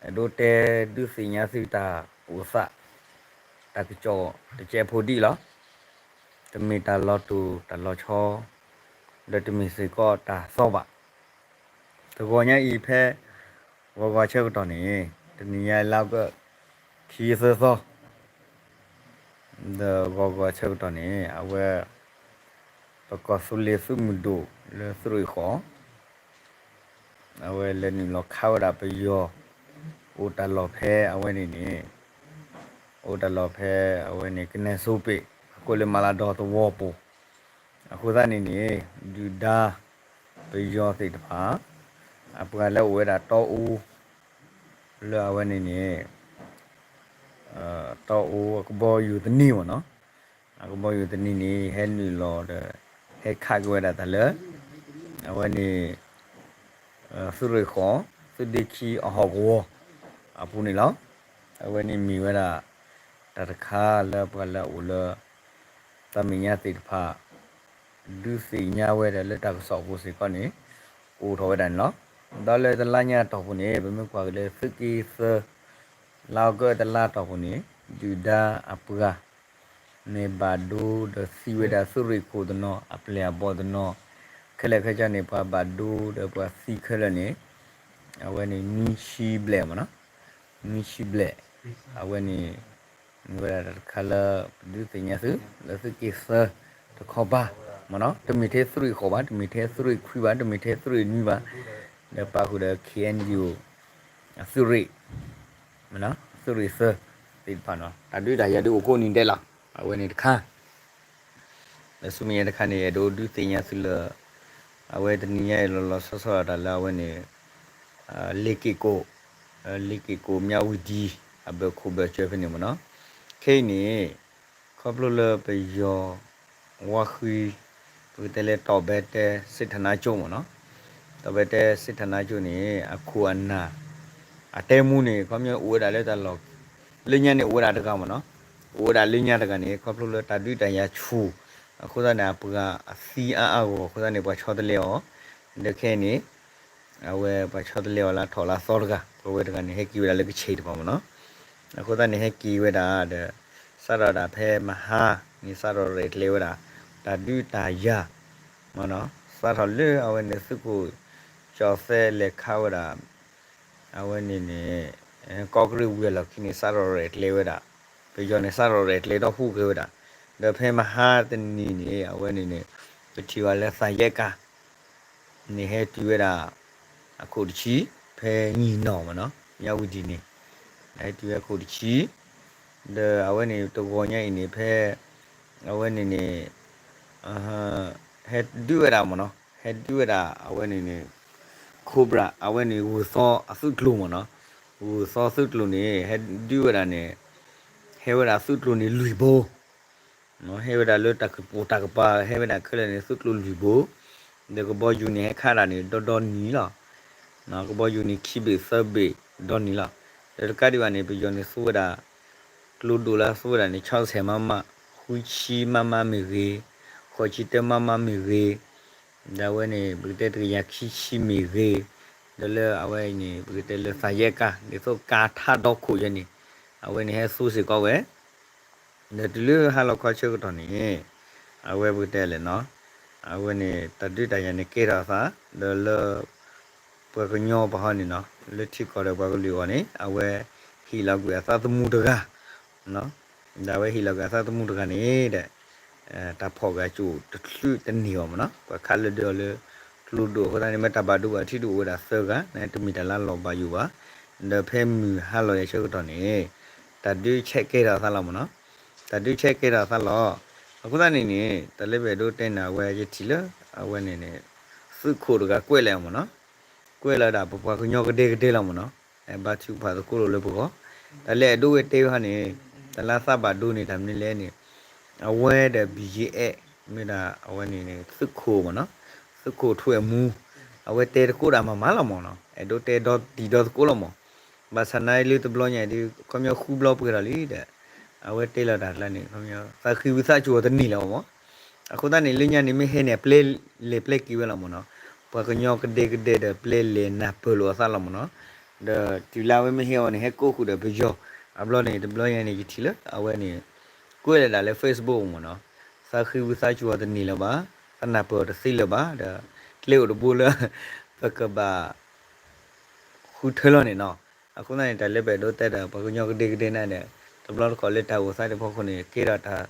အဲၣ်ဒိးတဲဒုးသ့ၣ်ညါသုတၢ်အိၣ်သး တၢ်ကစီၣ်တကဲးဖိဒံးလီၤ. တမ့ၢ်တၢ်လီၤတူာ်တၢ်လီၤဆီ ဒီးတမ့ၢ်စ့ၢ်ကီးတၢ်သီဘၣ်. တဂီၤညါအံၤဖဲ ဂီၤဂီၤဆၢကတီၢ်န့ၣ် တနံၤညါလါအီကူး ခံသၢသီ ဒီးဂီၤဂီၤဆၢကတီၢ်န့ၣ် အဝဲ ပကီၢ်သူလ့ၤသုးမုၢ်ဒိၣ်လၢသုးရ့ၣ်ဃီ အဝဲလဲၤနုာ်လီၤခးဝဲဒၣ်ပယီၤ အိၣ်တၢ်လီၢ်ဖဲအဝဲန့ၣ်န့ၣ် အိၣ်တၢ်လီၢ်ဖဲအဝဲန့ၣ် ကနဲၣ်စိပ့ၣ် အဃိလၢမၤလၤဒီးသဝီပူၤ အဃိသတးန့ၣ်န့ၣ် ဒုၣ်ဒါပယီၤသ့ၣ်တဖၣ် အပှၤလၢအိၣ်ဝဲဒၣ်တီအူ လၢအဝဲန့ၣ်န့ၣ် တီအူအကဘီယူၤသနံးမ့ၢ်နီၤ, အကဘီယူၤသနံးန့ၣ် ဟဲနုာ်လီၤဒီး ဟဲခးက့ၤဝဲဒၣ်တၢ်လၢ အဝဲန့ၣ် သုးရ့ၣ်ဃီ သုးဒ့ခံအဟီၣ်ကဝီၤအပူၤန့ၣ်လီၤ. အဝဲန့ၣ်မ့ၢ်ဝဲဒၣ် တၢ်တခါလၢပှၤလၢအအိၣ်လၢ သးမဲာ်ညါသ့ၣ်တဖၣ် ဒုးသ့ၣ်ညါဝဲဒၣ်လၢတၢ်ကစီၣ်အပူၤစ့ၢ်ကီးန့ၣ် အိၣ်ထီၣ်ဝဲဒၣ်န့ၣ်လီၤ. ဒီးလၢတလါညါအတီၢ်ပူၤန့ၣ် ပမ့ၢ်ကွၢ်က့ၤလၢသုးက့သၢ လါအီကူးတလါအတီၢ်ပူၤန့ၣ် ဒုၣ်ဒါအပှၤ မ့ၢ်ဘၣ်ဒိဒီးသံဝဲဒၣ်သုးရ့ၣ်ခိၣ်တနီၤ အပျဲၢ်အဘီၣ်တနီၤ ခဲလၢာ်ခဲဆ့န့ၣ် ပှၤဘၣ်ဒိဒီးပှၤသံခဲလၢာ်န့ၣ် အဝဲန့ၣ်နွံဆံဘျဲၣ်မ့ၢ်နီၤ, နွံဆံဘျဲၣ် အဝဲန့ၣ် မ့ၢ်ဝဲဒၣ်တၢ်တခါလၢ ပဒုးသ့ၣ်ညါသု လၢသုးက့သၢတခီပၤမ့ၢ်နီၤ, တမ့ၢ်ထဲသုးရ့ၣ်ဃီဘၣ် တမ့ၢ်ထဲသုးရ့ၣ်ခွံဘၣ် တမ့ၢ်ထဲသုးရ့ၣ်နွံဘၣ်, ဒီးပာ်ဃုာ်ဒီး ခ့ၣ်အဲၣ်ယူၣ် သုးရ့ၣ် သုးရ့ၣ်သၢသ့ၣ်တဖၣ်နီၤ တၢ်ဒုးတၢ်ယၤဒုးအိၣ်ကိးနံၤဒဲးလီၤ. အဝဲန့ၣ်တခါ လၢဆူမဲာ်ညါတခါန့ၣ် အဲၣ်ဒိးဒုးသ့ၣ်ညါသုလၢ အဝဲတနံၤညါအံၤလီၤလီၤဆီဆီဒၣ်တၢ်လၢအဝဲန့ၣ် လ့ၤက့ၣ်ကိၣ် လ့ၤက့ၣ်ကိၣ်မၠၣ်ဝံၤဒံ အဘၢၣ်ခိၣ်ဘၢၣ်စၢၤဖဲန့ၣ်မ့ၢ်နီၤ, ခဲအံၤန့ၣ် ခီဖျိလၢပယီၤ ဝါဃံ ပကတဲလၢ တီၣ်ဘဲတဲစစ်ဌာနချုပ် မ့ၢ်နီၤ, တီၣ်ဘဲတဲစစ်ဌာနချုပ် န့ၣ် အခိၣ်အနၢ် အတဲမူန့ၣ် ခီပညီအိၣ်ဝဲဒၣ်လၢတၢ်လီၢ် လၢညါန့ၣ်အိၣ်ဝဲဒၣ်တဂၤမ့ၢ်နီၤ, အိၣ်ဝဲဒၣ်လၢညါတဂၤန့ၣ် ခီဖျိလၢတၢ်ဒုးတၢ်ယၤဆူၣ် အဃိသတးန့ၣ် အပှၤအသံအါအါဂီၢ်ဂီၢ်အဃိသတးန့ၣ် ပှၤဆီတလဲအီၤ, ဒီးခဲအံၤန့ၣ် အဝဲပှၤဆီတလဲအီၤလၢထီၣ်လၢသီတဂၤ ပဝဲတဂၤန့ၣ် ဟဲက့ၤဝဲဒၣ်လၢကဆံးတပၤမ့ၢ်နီၤ, အဃိသတးန့ၣ် ဟဲက့ၤဝဲဒၣ်ဒီး စးထီၣ်ဒၣ်ဖဲမဟါန့ၣ် စးထီၣ်ရဲၣ်ကျဲၤဝဲဒၣ် တၢ်ဒုးတၢ်ယၤ မ့ၢ်နီၤ, စးထီၣ်လၢအဝဲန့ၣ်သုးခိၣ် ကၠီၤသဲလဲၤခးဝဲဒၣ် အဝဲန့ၣ်န့ၣ် ကီးကရံၣ်ဝံၤအလီၢ်ခံန့ၣ် စးထီၣ်ရဲၣ်ကျဲၤဝဲဒၣ်, ပယီၤန့ၣ် စးထီၣ်ရဲၣ်ကျဲၤဒီးဟူးက့ၤဝဲဒၣ်, ဒီးဖဲမဟါတနံၤန့ၣ် အဝဲန့ၣ်န့ၣ် ပထံၣ်ဝဲလၢသးယဲၢ်ကါ န့ၣ်ဟဲတုၤဝဲဒၣ် အခိၣ်တဆံ ဖဲညီၣ်နီၣ်မ့ၢ်နီၤ မၠၣ်ဝံၤဒံးန့ၣ် ဟဲတုၤဝဲအခိၣ်တဆံ, ဒီးအဝဲန့ၣ်တဂီၤညါအံၤန့ၣ် ဖဲ အဝဲန့ၣ်န့ၣ် ဟဲဒုးဝဲဒၣ်မ့ၢ်နီၤ ဟဲဒုးဝဲဒၣ်အဝဲန့ၣ်န့ၣ် Cobra အဝဲန့ၣ်ဂုၢ်သီအသုးကျိၤမ့ၢ်နီၤ, ဂုၢ်သီသုးကျိၤန့ၣ် ဟဲဒုးဝဲဒၣ်န့ၣ် ဟဲဝဲဒၣ်သုးကျိၤန့ၣ်လွံၢ်ဘိ ဟဲဝဲဒၣ်လၢတၢ်ကပိာ်တၢ်ကပၤ ဟဲဝဲဒၣ်ခဲလၢာ်န့ၣ် သုးကျိၤလွံၢ်ဘိ, ဒီးကဘီယူၤန့ၣ် ဟဲခးဒၣ်န့ၣ် ဒီဒီနံၤလီၤ. ကဘီယူၤန့ၣ် ခံဘ့ၣ်သၢဘ့ၣ်ဒီနံၤလီၤ. ဒီးတကးဒံးဘၣ်န့ၣ် ပယီၤန့ၣ်သူဝဲဒၣ် ကျိဒိၣ်လၢသူဝဲဒၣ်န့ၣ် ဆီဆဲၣ်မးမး, ဃုဆံမးမးမ့ၢ်ဂ့ၤ, ဃိးဆံတၢမးမးမ့ၢ်ဂ့ၤ, ဒီးအဝဲန့ၣ် ပကတဲတကယၤခံဆံမ့ၢ်ဂ့ၤ, ဒီးလၢအဝဲအံၤန့ၣ် ပကတဲလၢသးယဲၢ်ကါ ဒ်သိးကါထးဒီခိၣ်ယဲန့ၣ် အဝဲန့ၣ်ဟဲသူစ့ၢ်ကီးဝဲ ဒီးတုၤလၢဟါလီၤခီဆၢကတီၢ်န့ၣ် အဝဲပကတဲလဲၣ်နီၤ, အဝဲန့ၣ် တၢ်ဒုးတၢ်ယၤန့ၣ်ကဲထီၣ်အသး ဒီးလၢ ပှၤကညီပဟီန့ၣ်နီၤ လၢထံကီၢ်ဒီးပှၤကလုာ်အဂီၢ်န့ၣ် အဝဲဟ့ၣ်လီၤကွံာ်အသးသမူတဂၤ ဒီးအဝဲဟ့ၣ်လီၤကွံာ်အသးသမူတဂၤန့ၣ်ဒီး တၢ်ဖီၣ်ဂၤကၠိၣ်တချုးတန့ၢ်အီၤမ့ၢ်နီၤ ပှၤခးလၢဒၢအီၤလၢ ကျိဒိၣ်အဃိသတးန့ၣ် မ့ၢ်တၢ်ဘၣ်ဒိဘၣ်ထံးဒိၣ်အိၣ်ဝဲဒၣ်သၢဂၤ နတမ့ၢ်တၢ်လၢလီၤဘၣ်ယိၣ်ဘၣ်, ဒီးဖဲမုၢ်ဟါလီၤယၤဆၢကတီၢ်န့ၣ် တၢ်ဒုးဆဲးကဲထီၣ်အသးလီၤမ့ၢ်နီၤ, တၢ်ဒုးဆဲးကဲထီၣ်အသးလီၤ. အဃိသတးန့ၣ်န့ၣ် တၢ်လၢပအဲၣ်ဒိးတဲန့ၣ် အဝဲယထံၣ်လၢ အဝဲန့ၣ်န့ၣ် သုးခိၣ်တဂၤကွဲးလၢအီၤမ့ၢ်နီၤ, ကွဲးလၢဒၣ်ပပှၤကညီကဒဲကဒဲလီၤမ့ၢ်နီၤ, ဘါထုကဖၣ်သကိးလိာ်လၢပဂီၢ်, တၢ်လၢအဲၣ်ဒိးဝဲတဲဝဲဟီန့ၣ် တၢ်လၢအသးဘၣ်ဒိန့ၣ် တၢ်မနုၤလဲၣ်န့ၣ် အဝဲဒီး ဘီၣ်ယ့အဲၣ် မ့ၢ်ဒၣ်အဝဲန့ၣ်န့ၣ် သုးခိၣ်မ့ၢ်နီၤ, သုးခိၣ်ထွဲမူ အဝဲတဲသကိးဒၣ်မၤမၤလီၤမ့ၢ်နီၤ, အဲၣ်ဒိးတဲဒီတံၤဒီသကိးလီၤမ့ၢ်, ဘၣ်ဆၣ်နာ်လၢတဘျီညါအံၤဒုး ခီပညီဃုဘျီပှဲၤထီၣ်လံဒီး အဝဲတဲလီၤတၢ်လၢန့ၣ် ခီပညီ သးဃံဝံသးစူၤအီၤတန့ၢ်လၢၤမ့ၢ်, အဃိသတးန့ၣ် လၢညါန့ၣ် မ့ၢ်ဟဲန့ၣ် အပျဲလဲၤပျဲက့ၤဝဲလီၤမ့ၢ်နီၤ, ပှၤကညီကဒဲကဒဲဒီး ပျဲလဲၤနၢ်ပၢၢ်လိာ်အသးလီၤမ့ၢ်နီၤ, ဒီးတုၤလၢအဝဲမ့ၢ်ဟဲအီၤန့ၣ် ဟဲကိးဃုာ်ဒီးပယီၤ, အဘျီန့ၣ် တဘျီညါန့ၣ် ယထံၣ်လၢအဝဲန့ၣ် ကွဲးလၢဒၣ်လၢ Facebook မ့ၢ်နီၤ, သးဃံဝံသးစူၤအီၤတန့ၢ်လၢၤဘၣ်, သးနၢ်ပၢၢ်အီၤတသ့လၢၤဘၣ်, ဒီးကျဲအိၣ်တဘိလၢ ပကဘၣ် ဃုထၢလီၤန့ၣ်နီၤ. အဃိသတးန့ၣ် တၢ်လၢပအဲၣ်ဒိးတဲဒီး ပှၤကညီကဒဲကဒဲန့ၣ်ဒီး တဘျီတခီၣ်လၢတၢ်အိၣ်သးတဖီခိၣ်န့ၣ် ကဲထီၣ်တၢ်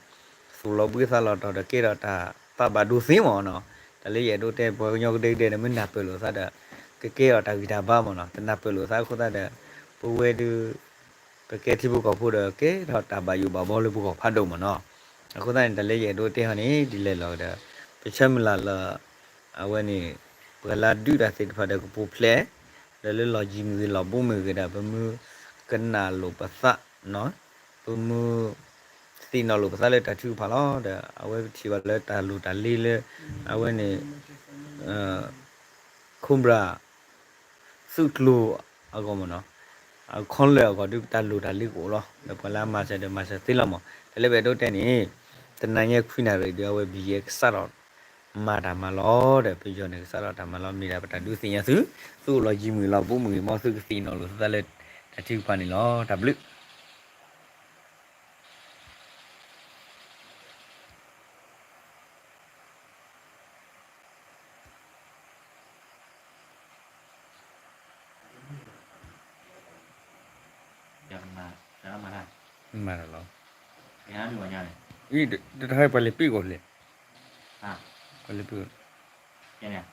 သူၣ်လီၤဘှံးသးလီၤတီၤဒီး ကဲထီၣ်တၢ်သးဘၣ်ဒိသ့မ့ၢ်နီၤ. တၢ်လၢယအဲၣ်ဒိးတဲ ပှၤကညီကဒဲကဒဲန့ၣ် မ့ၢ်နၢ်ပၢၢ်လိာ်သးဒီး ကကဲထီၣ်တၢ်ဂံၢ်တၢ်ဘါမ့ၢ်နီၤ. တနၢ်ပၢၢ်လိာ်သးအဃိသတးဒီး ပဝဲဒုး ပကဲထံဖိကီၢ်ဖိဒီး ကဲထီၣ်တၢ်ဘၣ်ယိၣ်ဘၣ်ဘီလၢပဂီၢ်ဖးဒိၣ်မ့ၢ်နီၤ. အဃိသတးန့ၣ် တၢ်လၢယအဲၣ်ဒိးတဲဟီန့ၣ် ဒ်လဲၣ်လီၤဒီး ပဆၢမုၢ်လၢ်လၢ အဝဲန့ၣ် ပှၤလၢအဒုးတၢ်သ့ၣ်တဖၣ်ဒီးကပူၤဖျဲး ဒီးလၢလီၢ်ယံၤမ့ၢ်ဂ့ၤ လီၢ်ဘူးမ့ၢ်ဂ့ၤဒီး ပမ့ၢ်ကနၣ်လိာ်ပသး, ပမ့ၢ်သ့ၣ်နီၣ်လိာ်ပသးလၢတၢ်ထုကဖၣ်လီၤ. ဒီးအဝဲပထံၣ်ဘၣ်လၢတၢ်လိၣ်တၢ်လ့လၢ အဝဲန့ၣ် Cobra သုးကျိၤအဂီၢ်မ့ၢ်နီၤ, အခီလၢာ်အဂီၢ်ဒုး တၢ်လိၣ်တၢ်လ့ကအိၣ်လီၤ. ဒီးပှၤလၢအမၤစၢၤဒီးမၤစၢၤသ့လီၤမး. တၢ်လၢပအဲၣ်ဒိးတဲန့ၣ် တနၤညါခွံနၣ်ရံၣ်ဒီး အဝဲ ဘီယဲ ကစးထီၣ်မၤတၢ်မၤလီၤဒီး ပယီၤန့ၣ် ကစးထီၣ်တၢ်မၤလီၤ မ့ၢ်ဒၣ်ပတၢ်ဒုးသ့ၣ်ညါသု, သုအိၣ်လီၤယံၤမ့ၢ်ဂ့ၤ လီၢ်ဘူးမ့ၢ်ဂ့ၤ မ်သုကသ့ၣ်နီၣ်လိာ်သုသးလၢတၢ်ထုကဖၣ်န့ၣ်လီၤ. တၢ်ဘျုး မၤတၢ်လီၤ. တဟဲပှၤလဲၤပ့ၢ်ကီၢ်လဲၣ်, ပှၤလဲၤပ့ၢ်ကီၢ်